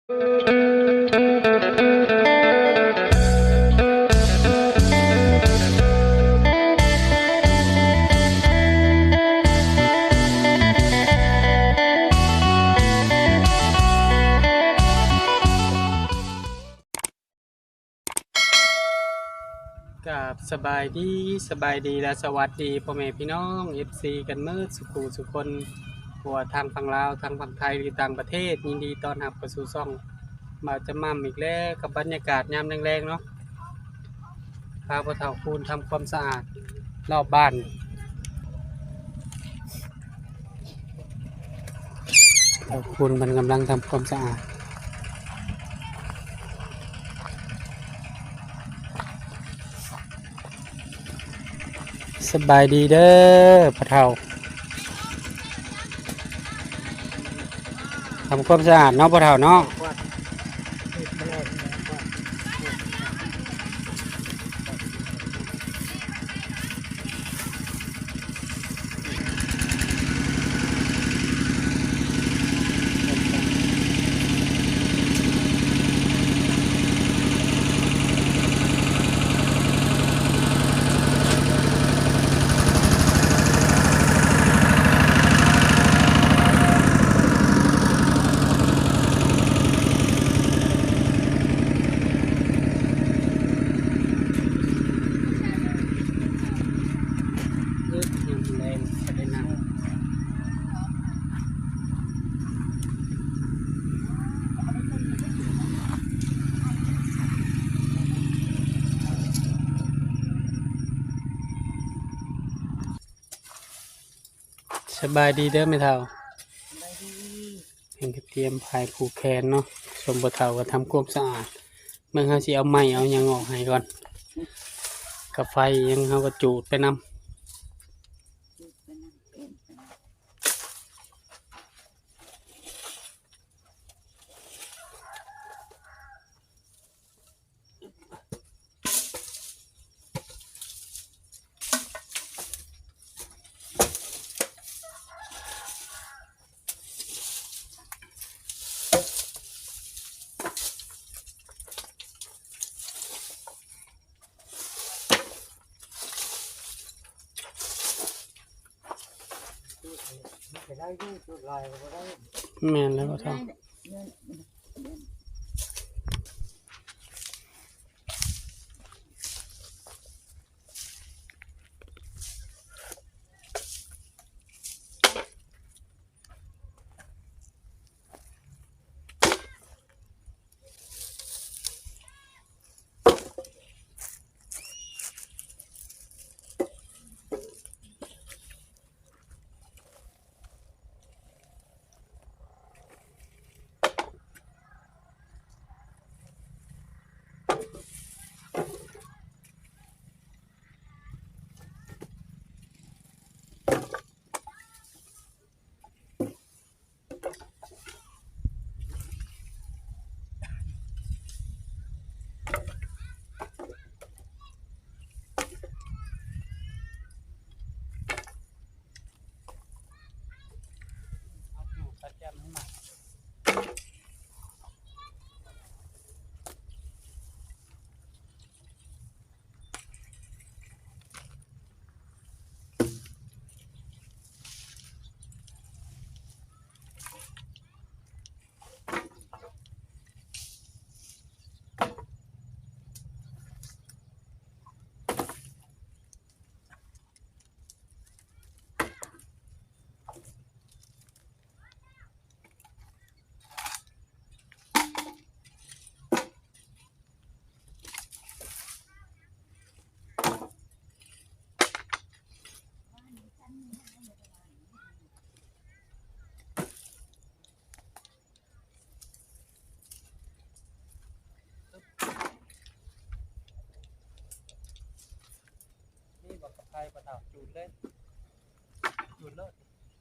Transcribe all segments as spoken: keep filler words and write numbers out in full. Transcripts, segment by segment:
กับสบายดี สบายดีและสวัสดีพ่อแม่พี่น้อง เอฟซี กันเมิดสุขูสุคน บ่ว่าทางฝั่งลาว ทางฝั่งไทย หรือต่างประเทศ ยินดีต้อนรับเข้าสู่ช่องบ่าวจำม่ำอีกแล้ว กับบรรยากาศยามแลงๆเนาะ พาพ่อเฒ่าคูณทำความสะอาดรอบบ้าน พ่อเฒ่าคูณมันกำลังทำความสะอาด สบายดีเด้อพ่อเฒ่า ทำความสะอาดเนาะพ่อเฒ่าเนาะ สบายดีเด้อแม่เฒ่า สบายดี เพิ่นก็เตรียมผ้าผูกแขนเนาะ ส่วนพ่อเฒ่าก็ทำความสะอาด เบิ่งเฮาสิเอาไม้เอาหยังออกให้ก่อน กาไฟหยังเฮาก็จูดไปนำ แม่นแล้วพ่อเฒ่า นี่บอกกับใครปะเฒ่า จูดเลย จูดเลย นี่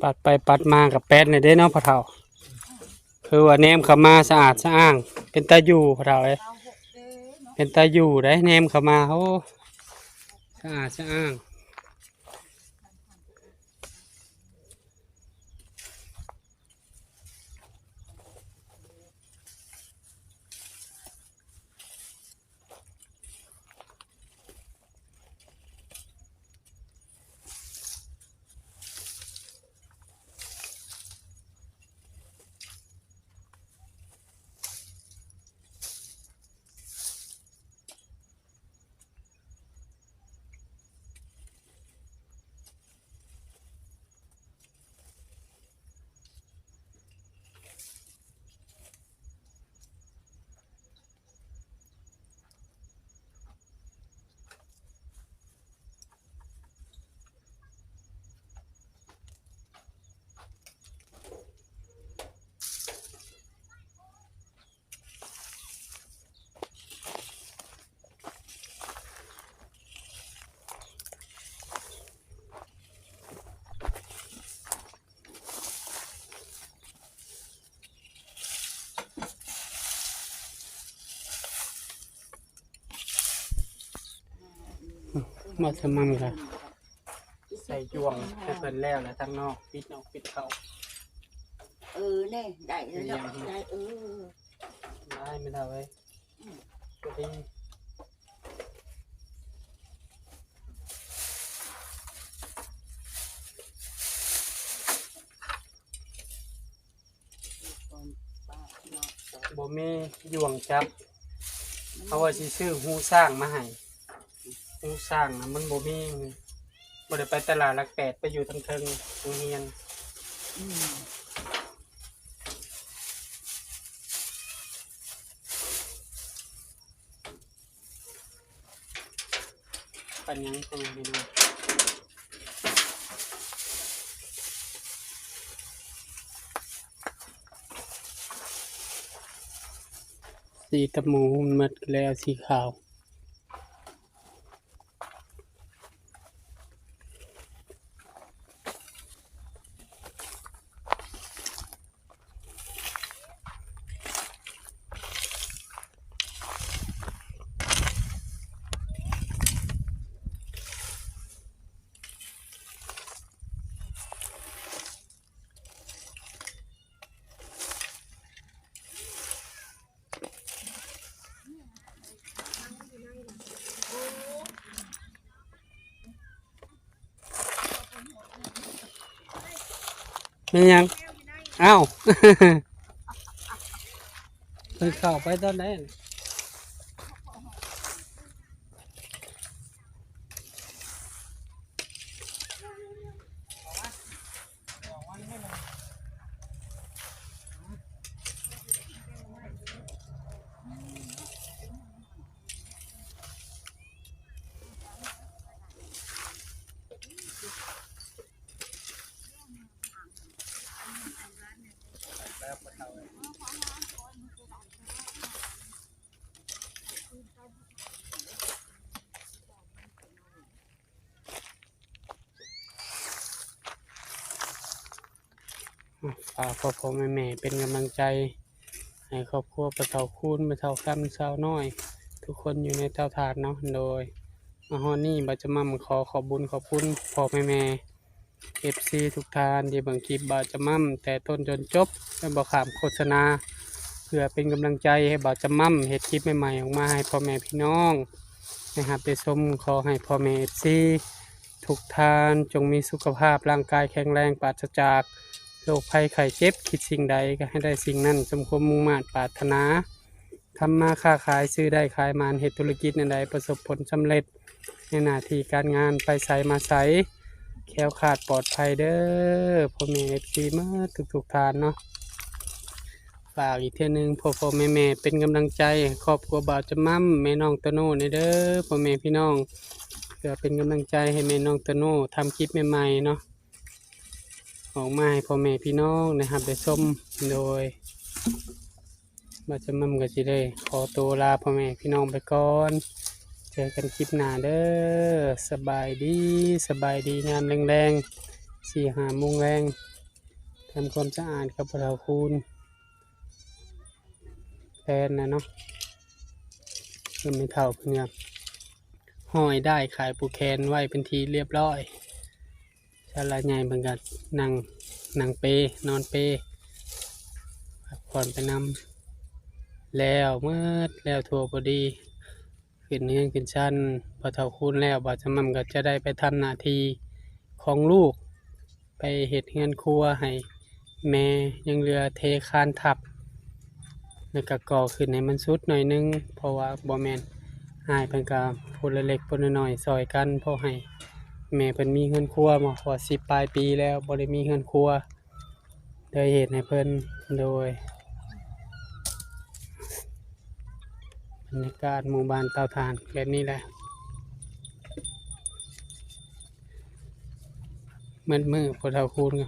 ปัดไปปัดมากับแป๊ดเนี่ยเด้เนาะพ่อเฒ่า คือว่าแนมเข้ามาสะอาดสะอ้าง เป็นตาอยู่พ่อเฒ่าเอ้ย เป็นตาอยู่ได้แนมเข้ามา โอ้ สะอาดสะอ้าง มาทำมันค่ะ ใส่จ้วงให้เพิ่นแล้ว แล้วทางนอก ปิดนอกปิดเข้า เออ นี่ ได้แล้วเนาะ เรียง ได้ เออ ได้ไม่เท่าเว้ย อืม พอดี บ่มีจ้วงจับ เอาว่าสิซื้อหูช้างมาให้ หูช้างน่ะมันบ่มี บ่ได้ไปตลาดหลักแปด ไปอยู่ทางเทิงโรงเรียน อืม ปันยังคงดีนะ สีตะหมูมันหมดแล้ว สีขาว เป็นหยัง อ้าว เพิ่นเข้าไปตอนไหน อ่ะ ฝากพ่อพ่อแม่แม่เป็นกำลังใจ ให้ครอบครัวป้าเฒ่าคูณ แม่เฒ่าคำ สาวน้อย ทุกคนอยู่ในเตาถ่านเนาะ โดย มาฮอดนี้บ่าวจำม่ำขอขอบบุญขอบคุณพ่อแม่แม่ เอฟซี ทุกท่านที่เบิ่งคลิปบ่าวจำม่ำแต่ต้นจนจบ และบ่ข้ามโฆษณา เพื่อเป็นกำลังใจให้บ่าวจำม่ำเฮ็ดคลิปใหม่ๆออกมาให้พ่อแม่พี่น้องได้รับได้ชม ขอให้พ่อแม่ เอฟซี ทุกท่านจงมีสุขภาพร่างกายแข็งแรง ปราศจากโรคภัยไข้เจ็บ คิดสิ่งใดก็ให้ได้สิ่งนั้นสมความมุ่งมาดปรารถนา ทำมาค้าขาย ซื้อได้ขายหมาน เฮ็ดธุรกิจแนวใดประสบผลสำเร็จ ในหน้าที่การงาน ไปไสมาไสแคล้วคลาดปลอดภัยเด้อ พ่อแม่เอฟซีหมดทุกๆท่านเนาะ ฝากอีกเทื่อนึง พ่อพ่อแม่แม่เป็นกำลังใจให้ครอบครัวบ่าวจำม่ำ แม่น้องโตโน่แหน่เด้อ พ่อแม่พี่น้อง เพื่อเป็นกำลังใจให้แม่น้องโตโน่ทำคลิปใหม่ๆเนาะ ออกมาให้พ่อแม่พี่น้องนะครับได้ชม โดยบ่าวจำม่ำก็สิได้ขอตัวลาพ่อแม่พี่น้องไปก่อน เจอกันคลิปหน้าเด้อ สบายดี สบายดี ยามแลงๆ สี่ห้าโมงแลง ทำความสะอาดกับพ่อเฒ่าคูณ แทนนะเนาะ เพิ่นแม่เฒ่าเพิ่นก็ห้อยด้ายขายผูกแขนไว้เป็นที่เรียบร้อย สาหร่ายใหญ่เพิ่นก็นั่ง นั่งเป นอนเป พักผ่อนไปนำ แล้วหมด แล้วทั่วพอดี ขึ้นเฮือนขึ้นชานพ่อเฒ่าคูณแล้ว บ่าวจำม่ำก็จะได้ไปทำหน้าที่ของลูก ไปเฮ็ดเฮือนครัวให้แม่ ยังเหลือเทคานทับ แล้วก็ก่อขึ้นให้มันสุดหน่อยนึง เพราะว่าบ่แม่น อ้ายเพิ่นก็ผู้ละเล็กผู้ละน้อยช่วยกัน พอให้แม่เพิ่นมีเฮือนครัวมา เพราะว่าสิบปลายปีแล้วบ่ได้มีเฮือนครัว เลยเฮ็ดให้เพิ่น โดย บรรยากาศหมู่บ้านเตาถ่านแบบนี้แหละ มืดมืด พ่อเฒ่าคูณก็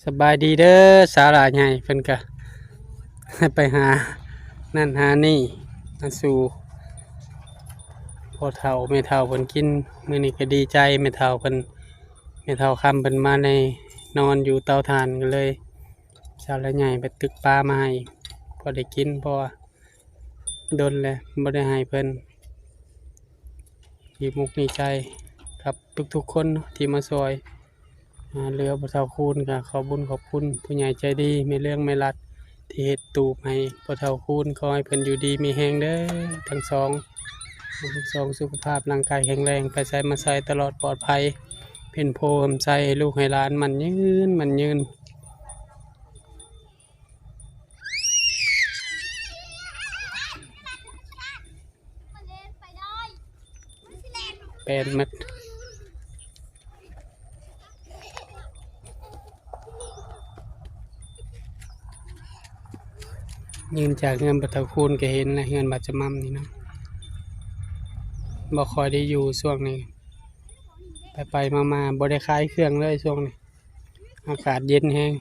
สบายดีเด้อ สาหร่ายใหญ่ เพิ่นก็ให้ไปหานั่นหานี่มาสู่พ่อเฒ่าแม่เฒ่าเพิ่นกิน มื้อนี้ก็ดีใจ แม่เฒ่าเพิ่น แม่เฒ่าคำเพิ่นมาในนอนอยู่เตาถ่าน ก็เลย สาหร่ายใหญ่ไปตึกปลามาให้ พอได้กิน เพราะว่าดนแล้วบ่ได้ให้เพิ่น ดีมุกดีใจกับทุกๆคนเนาะที่มาช่วย อ่า เหลือพ่อเฒ่าคูณก็ขอบบุญขอบคุณผู้ใหญ่ใจดี แม่เรื่องแม่รัด ที่เฮ็ดตูบให้พ่อเฒ่าคูณ ขอให้เพิ่นอยู่ดีมีแฮงเด้อ ทั้งสอง ทั้งสองสุขภาพร่างกายแข็งแรง ไปไสมาไสตลอดปลอดภัย เป็นโพธิ์ร่มไทรให้ลูกให้หลานหมั้นยืน หมั้นยืน แปดเม็ด ยืนจากเฮือนบ่าวเฒ่าคูณก็เห็นแล้ว เฮือนบ่าวจำม่ำนี่เนาะ บ่ค่อยได้อยู่ช่วงนี้ ไปๆมาๆ บ่ได้ขายเครื่องเลยช่วงนี้ อากาศเย็นแฮง